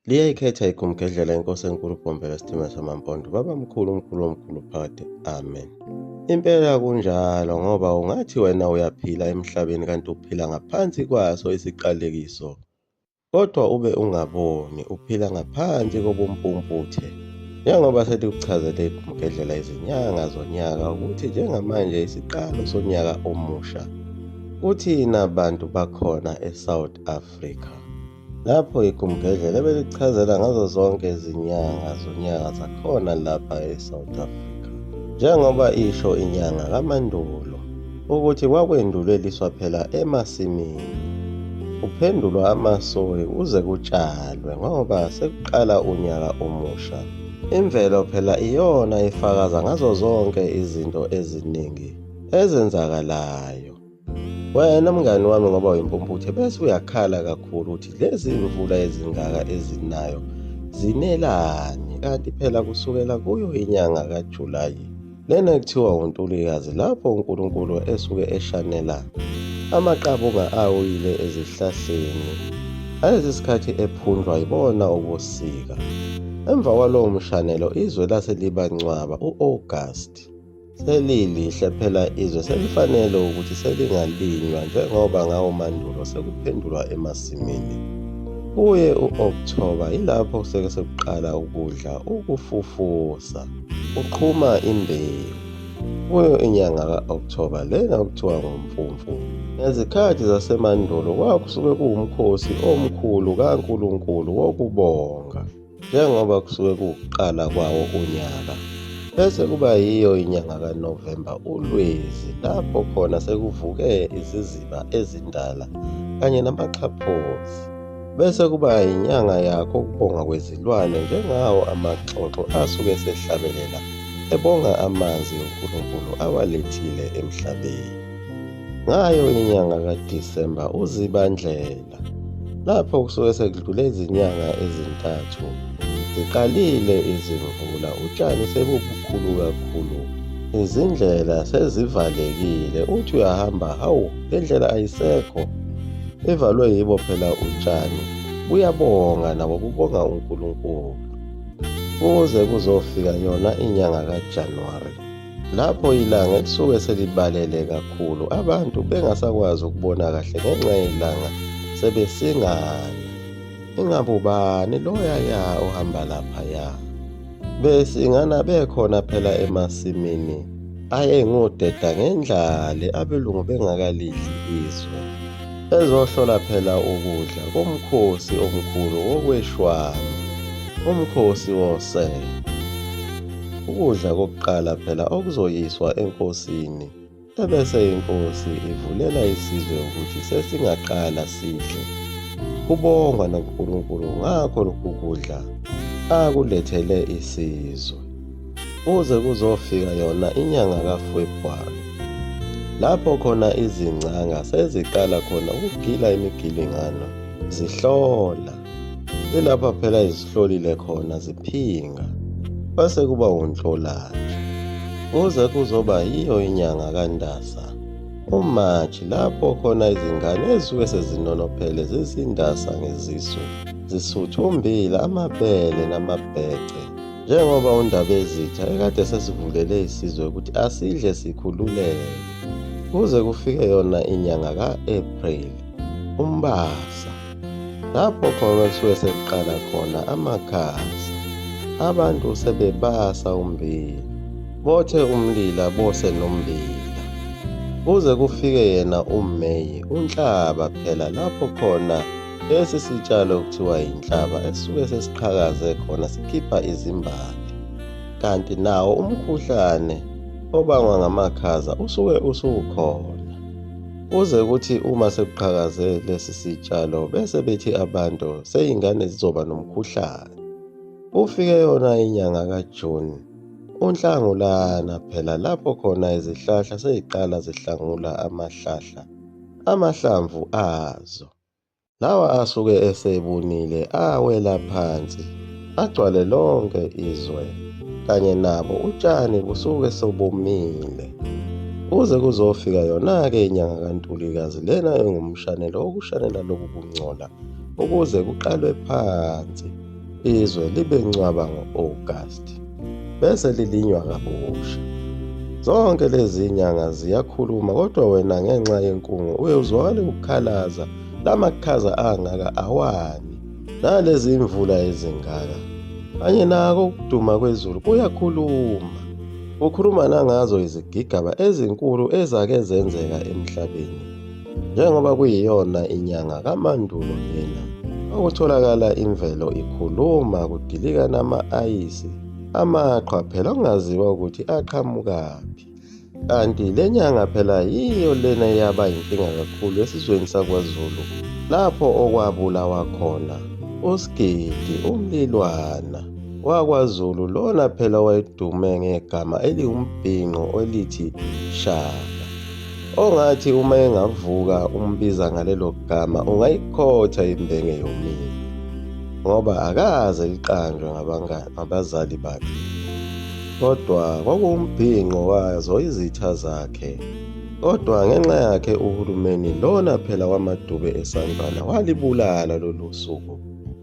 Liyayikhetha igumgedlela inkosi enkulu Bhombela Sitima samaMpondo babamkhulu umkhulu omkhulu phakade amen. Impela kunjalo ngoba ungathi wena uyaphila emhlabeni kanti uphila ngaphansi kwaso isiqalekiso kodwa ube ungaboni uphila ngaphansi kobumpumputhe. Njengoba selikuchazele igumgedlela izinyanga zonyaka ukuthi njengamanje isiqalo sonyaka omusha kuthina bantu bakhona eSouth Africa. Lapho igumgedlela ebelichazela ngazo zonke izinyanga zonyaka zakhona lapha e-South Africa. Njengoba isho inyanga kaMandulo ukuthi kwakwenduleliswa phela emasimini. Kuphendulwa amasoyi kuze kutshalwe ngoba sekuqala unyaka omusha. Imvelo phela iyona efakaza ngazo zonke izinto eziningi ezenzakalayo. Wena mngani wami ngoba uyimpumputhe bese uyakhala kakhulu ukuthi lezi mvula ezingaka ezinayo zinelani kanti phela kusukela kuyo inyanga kaJulayi lena kuthiwa uNtulikazi lapho uNkulunkulu esuke eshanela amaqabunga awile ezihlahleni ngalesi sikhathi ephundlwa yibona ubusika. Emva kwalowo mshanelo izwe lase libancwaba u-August. Selilihle phela izwe selifanele ukuthi selingalinywa njengoba ngawo mandulo sekuphendulwa emasimini. Kuye u-Okthoba yilapho seke sekuqala ukudla ukufufusa, kuqhuma imbewu. Kuyo inyanga ka-Okthoba lena okuthiwa nguMfumfu. Ngezikhathi zasemandulo kwakusuke kuwumkhosi omkhulu kaNkulunkulu wokubonga. Njengoba kusuke kuwukuqala kwawo unyaka, bese kuba yiyo inyanga kaNovemba uLwezi lapho khona sekuvuke iziziba ezindala kanye namaxhaphozi. Bese kuba yinyanga yakho ukubonga kwezilwane njengawo amaxoxo asuke esehlabelela ebonga amanzi uNkulunkulu awalethile emhlabeni. Ngayo inyanga kaDisemba uZibandlela. Lapho kusuke sekudlule izinyanga ezintathu ziqalile izimvula, utshani sebubukhulu kakhulu, izindlela sezivalekile, uthi uyahamba hawu le ndlela ayisekho, ivalwe yibo phela utshani. Buyabonga nabo bubonga uNkulunkulu kuze kuzofika yona inyanga kaJanuwari. Lapho ilanga elisuke selibalele kakhulu abantu bengasakwazi ukubona kahle ngenxa yelanga sebesingana. Ingabe ubani loya ya ohamba laphaya? Besingana bekhona phela emasimini ayengodeda ngendlale abelungu bengakalidli izwe. Ezohlola phela ukudla komkhosi omkhulu wokweshwama, umkhosi wosele. Ukudla kokuqala phela okuzoyiswa enkosini ebese inkosi ivulela isizwe ukuthi sesingaqala sidle. Kubongwa nakuNkulunkulu ngakho lokhu kudla akulethele isizwe. Kuze kuzofika yona inyanga kaFebruwari lapho khona izingcanga seziqala khona ukugila imigilingano zihlola. Ilapha phela izihlolile khona ziphinga kwase kuba uNhlolanja kuze kuzoba yiyo inyanga kaNdasa uMarch lapho khona izingane ezisuke sezinonophele zizindasa ngezisu zisuthumbile amabele namabhece njengoba uNdabezitha ekade sesivulele isizwe ukuthi asidle sikhululeke kuze kufike yona inyanga ka-April uMbasa Lapho khona kusuke sekuqala khona amakhaza, abantu sebebasa ummbila, bothe umlila bose nommbila. Kuze kufike yena uMeyi, uNhlaba phela lapho khona lesi sitshalo okuthiwa yinhlaba esisuke sesiqhakaze khona sikhipha izimbali. Kanti nawo umkhuhlane obangwa ngamakhaza usuke usukhona. Kuze kuthi uma sekuqhakaze lesi sitshalo bese bethi abantu seyingane zizoba nomkhuhlane. Kufike yona inyanga kaJuni, uNhlangulana phela lapho khona izihlahla seyiqala zihlangula amahlahla amahlamvu azo. Lawa asuke esebunile awela phansi agcwale lonke izwe kanye nabo utshani busuke sobomile kuze kuzofika yona-ke inyanga kaNtulikazi lena engumshanelo wokushanela lobu kungcola ukuze kuqalwe phansi. Izwe libe ncwaba ngo-August bese lilinywa kabusha. Zonke lezi nyanga ziyakhuluma kodwa wena ngenxa yenkungu uye uzwakale ukukhalaza lamakhaza angaka awani nalezi imvula ezingaka kanye nako ukuduma kwezulu kuyakhuluma. Ukhuluma nangazo izigigaba ezinkulu ezake zenzeka emhlabeni. Njengoba kuyiyona inyanga kaMandulo lena, okutholakala imvelo ikhuluma kudilika nama-ayisi, amaqhwa phela okungaziwa ukuthi aqhamukaphi. Kanti le nyanga phela yiyo lena eyaba yinkinga kakhulu esizweni sakwaZulu lapho okwabulawa khona uSigidi uMlilwana wakwaZulu lona phela owayedume ngegama eliwumbhinqo elithi Shaka. Ongathi uma engavuka umbiza ngalelo gama ungayikhotha imbenge yomile ngoba akaze liqanjwe ngabazali bakhe kodwa kwakuwumbhinqo wazo izitha zakhe kodwa ngenxa yakhe uhulumeni lona phela wamadube esandlwana walibulala lolu suku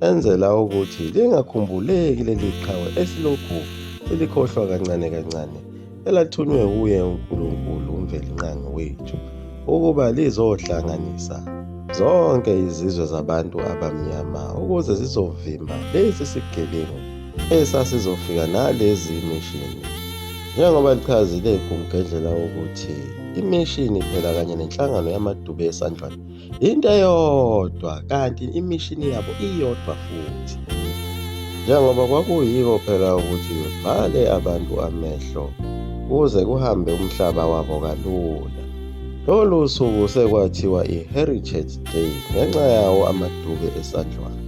enzela ukuthi lingakhumbuleki leli qhawe esilokhu silikhohlwa kancane kancane elathunywe wuye uNkulunkulu uMvelinqangi wethu ukuba lizohlanganisa zonke izizwe zabantu abamnyama ukuze zizovimba lesi sigebengu esasizofika nalezi mishini. Njengoba lichazile igumgedlela ukuthi imishini phela kanye nenhlangano yamadube esandlwana Into eyodwa kanti imishini yabo iyodwa futhi. Njengoba kwakuyiko phela ukuthi bevale abantu amehlo kuze kuhambe umhlaba wabo kalula. Lolu suku sekwathiwa i-Heritage Day ngenxa yawo amadube esandlwana.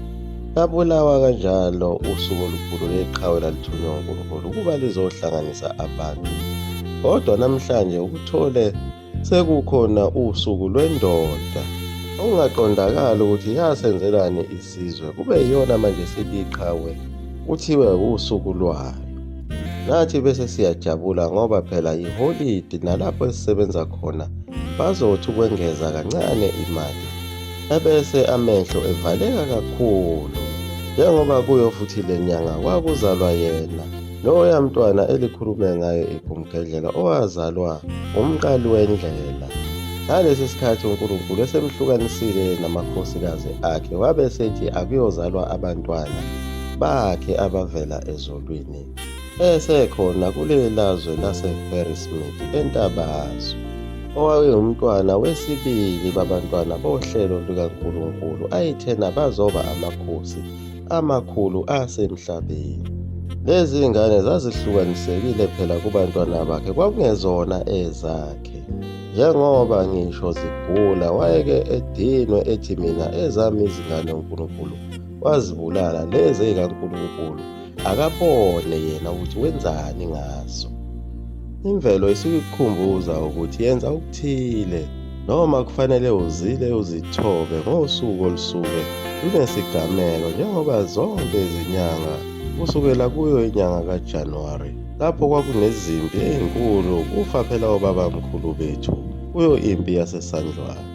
Labulawa kanjalo usuku olukhulu leqhawe lalithunywa uNkulunkulu ukuba lizohlanganisa abantu. Kodwa namhlanje ukuthole Sekukhona usuku lwendoda okungaqondakali ukuthi yasenzelani isizwe kube yiyona manje seliqhawe kuthiwe usuku lwayo. Nathi bese siyajabula ngoba phela yiholidi nalapho esisebenza khona bazothi ukwengeza kancane imali ebese amehlo evaleka kakhulu njengoba kuyo futhi le nyanga kwakuzalwa yena Loya mntwana elikhulume ngaye igumgedlela owazalwa umqali wendlela. Ngalesi sikhathi uNkulunkulu esemhlukanisile namakhosikazi akhe wabe esethi akuyozalwa abantwana bakhe abavela ezulwini esekhona kulelazwe lase-Harrismith eNtabazwe owayengumntwana wesibili babantwana bohlelo lukaNkulunkulu ayethena bazoba amakhosi amakhulu asemhlabeni. Lezi ngane zazihlukanisekile phela kubantwana bakhe, kwakungezona ezakhe. Njengoba ngisho zigula wayeke edinwe ethi mina ezami izingane uNkulunkulu wazibulala lezi ezikaNkulunkulu akabone yena ukuthi wenzani ngazo. Imvelo isuke ikukhumbuza ukuthi yenza okuthile noma kufanele uzile uzithobe ngosuku olusuke lunesigameko njengoba zonke izinyanga kusukela kuyo inyanga kaJanuwari lapho kwakunezimpi ezinkulu kufa phela obabamkhulu bethu kuyo impi yaseSandlwana.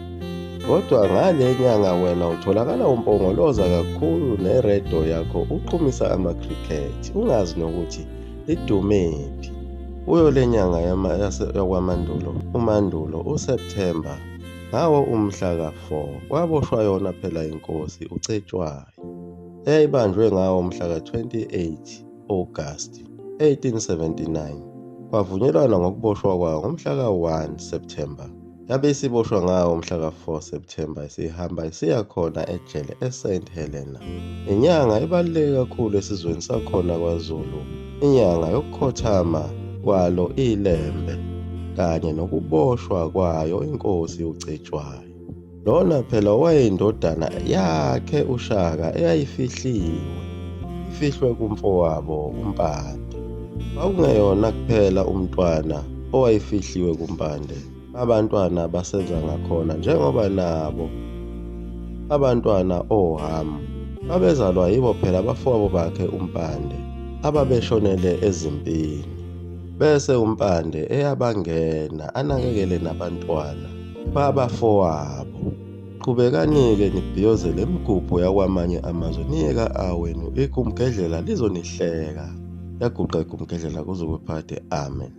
Kodwa ngale nyanga wena utholakala umpongoloza kakhulu neredo yakho uqhumisa ama-cricket ungazi nokuthi lidumephi. Kuyo le nyanga yakwaMandulo, uMandulo, uSepthemba, ngawo umhla ka-4 kwaboshwa yona phela inkosi uCetshwayo eyayibanjwe ngawo umhla ka-28 Agasti 1879. Kwavunyelwana ngokuboshwa kwayo ngomhla ka-1 Septhemba. Yabe isiboshwa ngawo umhla ka-4 Septhemba isihamba isiya khona ejele eSt Helena. Inyanga ebaluleke kakhulu esizweni sakhona kwaZulu, inyanga yokukhothama kwalo iLembe kanye nokuboshwa kwayo inkosi uCetshwayo. Lona phela wayeyindodana yakhe uShaka eyayifihliwe, ifihlwe kumfowabo uMpande. Kwakungeyona kuphela umntwana owayefihliwe kuMpande, abantwana baSenzangakhona njengoba nabo abantwana oHhamu babezalwa yibo phela abafowabo bakhe uMpande ababeshonele ezimpini. Bese uMpande eyabangena anakekele nabantwana babafowabo. Qhubekani-ke nibhiyozele imigubho yakwamanye amazwe niye ka-A wenu igumgedlela lizonihleka. Yaguqa igumgedlela kuze kube phakade. Amen.